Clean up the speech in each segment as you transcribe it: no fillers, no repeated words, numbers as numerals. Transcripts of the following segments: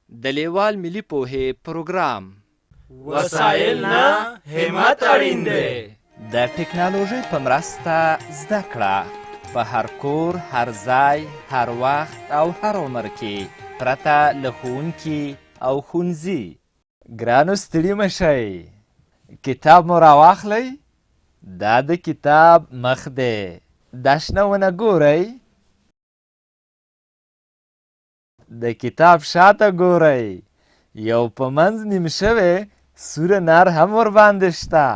د لیوال ملي پوهې پروګرام. وسایل نه، همت اړین دی. د ټکنالوژۍ په مرسته زده کړه په هر کور، هر ځای، هر وخت او هر عمر کې پرته له ښوونکي او ښونځي. ګرانو ستړي مه شئ، کتاب مو راواخلئ، دا د کتاب مخ دی، دا شنه ونه ګورئ؟ د کتاب شاته ګورئ، یو په منځ نیم شوی سور انار هم ورباندې شته.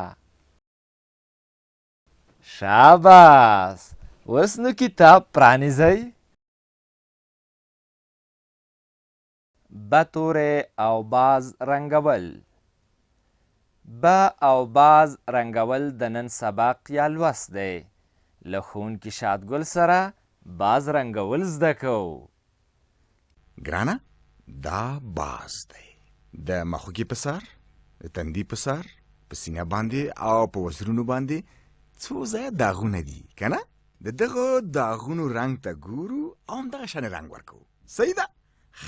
شاباس، اوس نو کتاب پرانیزئ. ب توری او باز رنګول. ب او باز رنګول د نن سبق یا لوست دی. له ښوونکي شادګل سره باز رنګول زده کوو. ګرانه دا باز دی. د مخوکي په سر، د تندي په سر، په سینه باندې او په وزرونو باندې څو ځایه داغونه دي که نه؟ د دغو داغونو رنګ ته ګورو او همدغه شان رنګ ورکوو. صحیح ده؟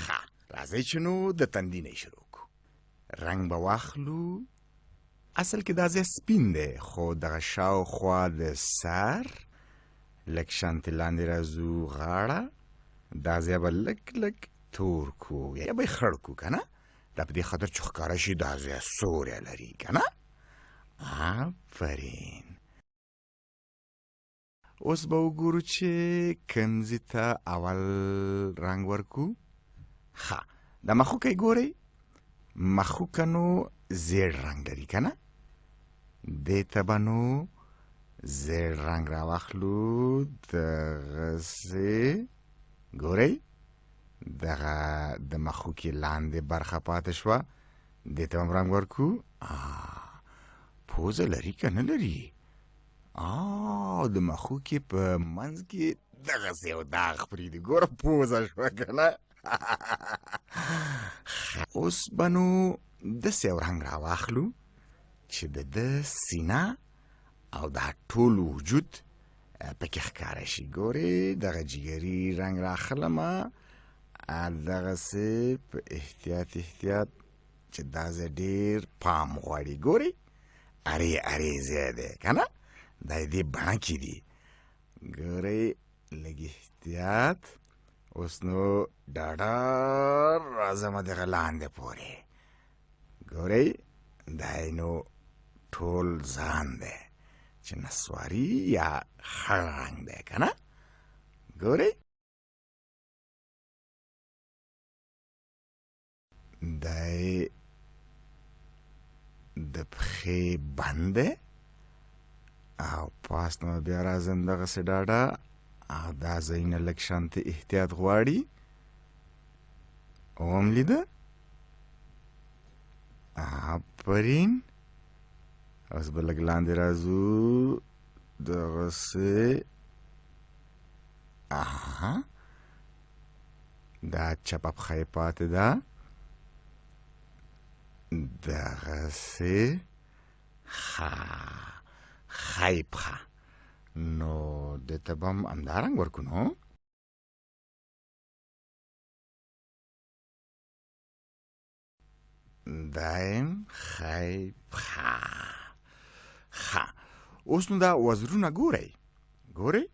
ښه، راځئ چې نو د تندي نه یې شروع کړو. رنګ به واخلو. اصل کې دا ځای سپین دی، خو دغه شاوخوا د سر لږ شانتې لاندې راځو، غاړه دا ځای به لږ لږ تور کو یا به یې خړ کو، که نه؟ دا په دې خاطر چې ښکاره شي دا ځای سوری لري، که نه؟ آفرین. اوس به وګورو چې کوم ځي ته اول رنګ ورکو. ښه، د مخوکه یې ګورئ، مخوکه نو زیړ رنګ لري که نه؟ دې ته به نو زیړ رنګ راواخلو، دغسې ګورئ، دغه د مخوکې لاندې برخه پاتې شوه، دې ته هم رنګ ورکو. پوزه لري که نه لري؟ د مخوکې په منځ کې دغسې یو داغ پرېږدي، ګوره پوزه شوه که نه؟ اوس به نو داسې یو رنګ راواخلو چې د ده سینه او دا ټول وجود پکې ښکاره شي. ګورې دغه جګري رنګ راخلم، دغسې په احتیاط احتیاط، چې دا ځای ډېر پام غواړي. ګورې ارې ارې ځای دی که نه؟ دا یې دې بڼه کې دي. ګورئ لږ احتیاط. اوس نو ډاډه راځمه دغه لاندې پورې. ګورئ دا یې نو ټول ځان دی چې نسواري یا خړ رنګ دی که نه؟ ګورئ دی د پښې بند دی او پاس نه بیا راځم دغسې ډاډه، او دا ځایونه لږ شانتې احتیاط غواړي. وم لیده؟ آفرین. اوس به لږ لاندې راځو دغسې. آها، دا چپه پښه یې پاتې ده دغسې. ښه، ښی پښه نو دې ته به هم همدا رنګ ورکړو. نو دایم ښی پښه. ښه، اوس نو دا وزرونه ګورئ، ګورئ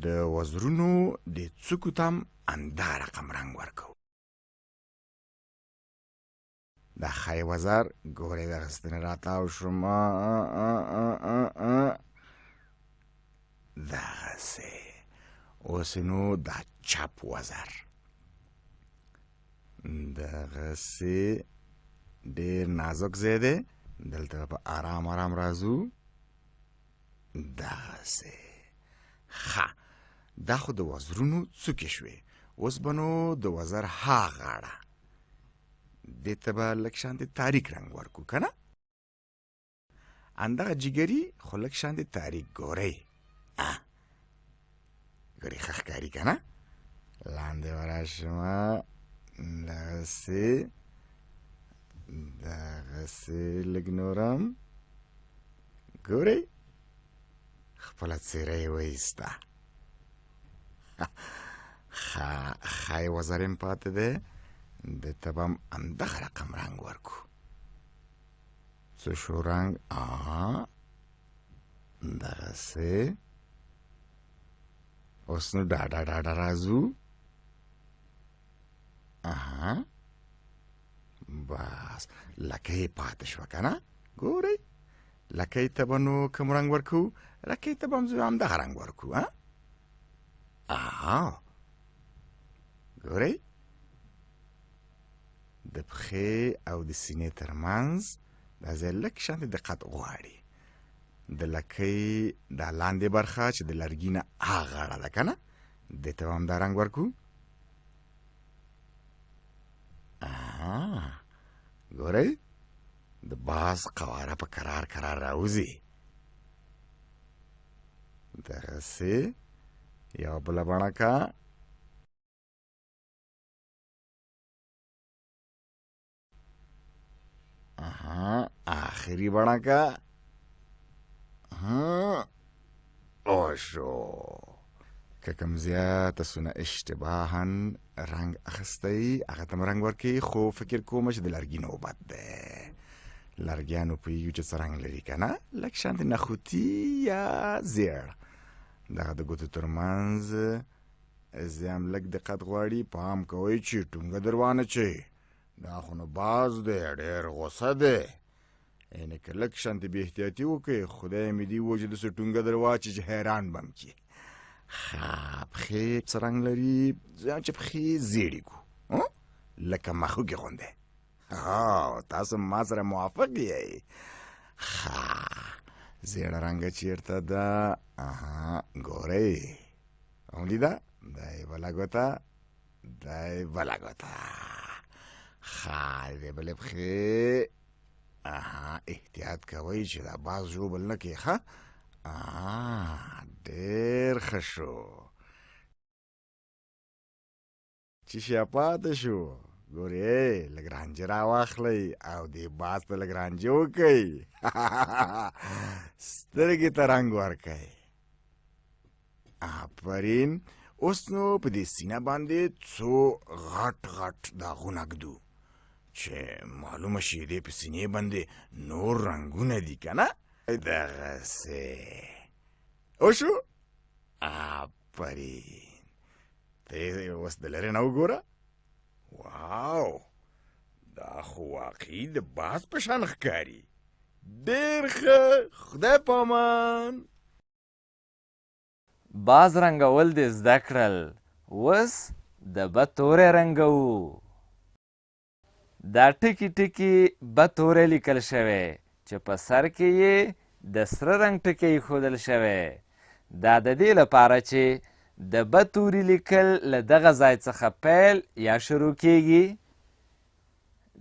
د وزرونو د څوکو ته هم همدا رقم رنګ ورکوو. دا ښی وزر ګورئ دغسې ترې راتاو شوم دغسې. اوس نو دا چپ وزر دغسې ډېر نازک ځای دی، دلته به په آرام آرام راځو دغسې. ښه، دا خو د وزرونو څوکې شوې. اوس به نو د وزر ها غاړه، دې ته به لږ شانتې تاریک رنګ ورکو که نه؟ همدغه جګري خو لږ شانتې تاریک. ګورئ ګورئ ښه ښکاري که نه؟ لاندې به راشم دغسې دغسې لږ نورم. ګورئ خپله څېره یې وایسته. ښه، ښی وزر یې پاتې دی ده ته به هم همدغه رقم رنګ ورکو. څه شو رنګ؟ دغسې. اوس نو ډاډه ډاډه راځو. اها، بس لکۍ پاتې شوه که نه؟ ګورئ، لکۍ ته به نو کوم رنګ ورکو؟ لکۍ ته به هم همدغه رنګ ورکو. اها، ګورئ، د پښې او د سینې ترمنځ دا ځای لږ شانتې دقت غواړي. د لکۍ دا لاندې برخه چې د لرګي نه هغه غاړه ده که نه، دې ته به هم دا رنګ ورکو. ګورئ، د باز قواره په کرار کرار راوځي. دغسې یوه بله بڼکه. اها، آخري بڼکه. وشو. که کوم زیاته سونه اشتباها رنګ اخیستی، هغه ته هم رنګ ورکوي، خو فکر کوم چې د لرګي نوبت دی. لرګیانو پوهېږي چې څه رنګ لري که نه، لږ شانتې نخوتي یا زیړ. دغه د ګوتو ترمنځ زه هم لږ دقت غواړي. پام کوئ چې ټونګه در وانه چئ، دا خو نو باز دی، ډېر غوسه دی. یعنې که لږ شانتې بې احتیاطي وکړئ، خدای مې دې ووژي داسې ټونګه در واچي چې حیران به م کړي. ښه، پښې څه رنګ لري؟ زه چې پښې زیړې کړو لکه مخوکې غوندې. ها، تاسو ما سره موافق یئ؟ ښه، زیړه رنګه چیرته ده؟ اها، ګورئ، ولیده؟ دا یې بله ګوته، دا یې بله ګوته. ښه، دې بلې پښې. اها، احتیاط کوئ چې دا باز ژوبل نه کړي. ښه، ډېر ښه شو. چې شی پاتې شو، ګورې، لږ رانجه راواخلئ او دې باز ته لږ رانجه وکړئ، سترګې ته رنګ ورکړئ. آفرین. اوس نو په دې سینه باندې څو غټ غټ داغونه ږدو چې معلومه شي دې په سینې باندې نور رنګونه دي که نه. دغسې وشو. آفرین. ته اوس د لرې نه وګوره. واو، دا خو واقعي د باز په شان ښکاري. ډېر ښه، خدای پامان. باز رنګول دې زده کړل، اوس د ب توری رنګوو. دا ټکي ټکي ب توری لیکل شوی چې په سر کې یې د سره رنګ ټکی ایښودل شوی. دا د دې لپاره چې د ب توري لیکل له دغه ځای څخه پیل یا شروع کیږي.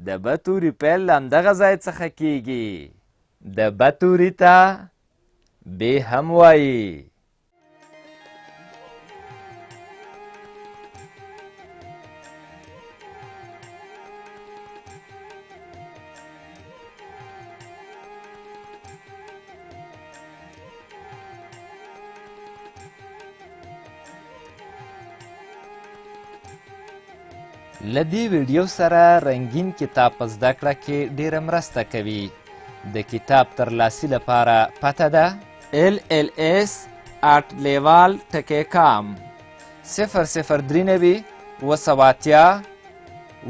د ب توري پیل له همدغه ځای څخه کیږي. د ب توري ته ب هم وایي. له دې ویډیو سره رنګین کتاب په زده کړه کې ډیره مرسته کوي. د کتاب ترلاسي لپاره پته ده lls@leval.com 0093 780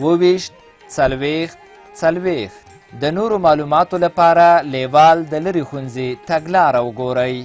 27 40 40. د نورو معلوماتو لپاره لیوال د لرې ښوونځي تګلاره وګورئ.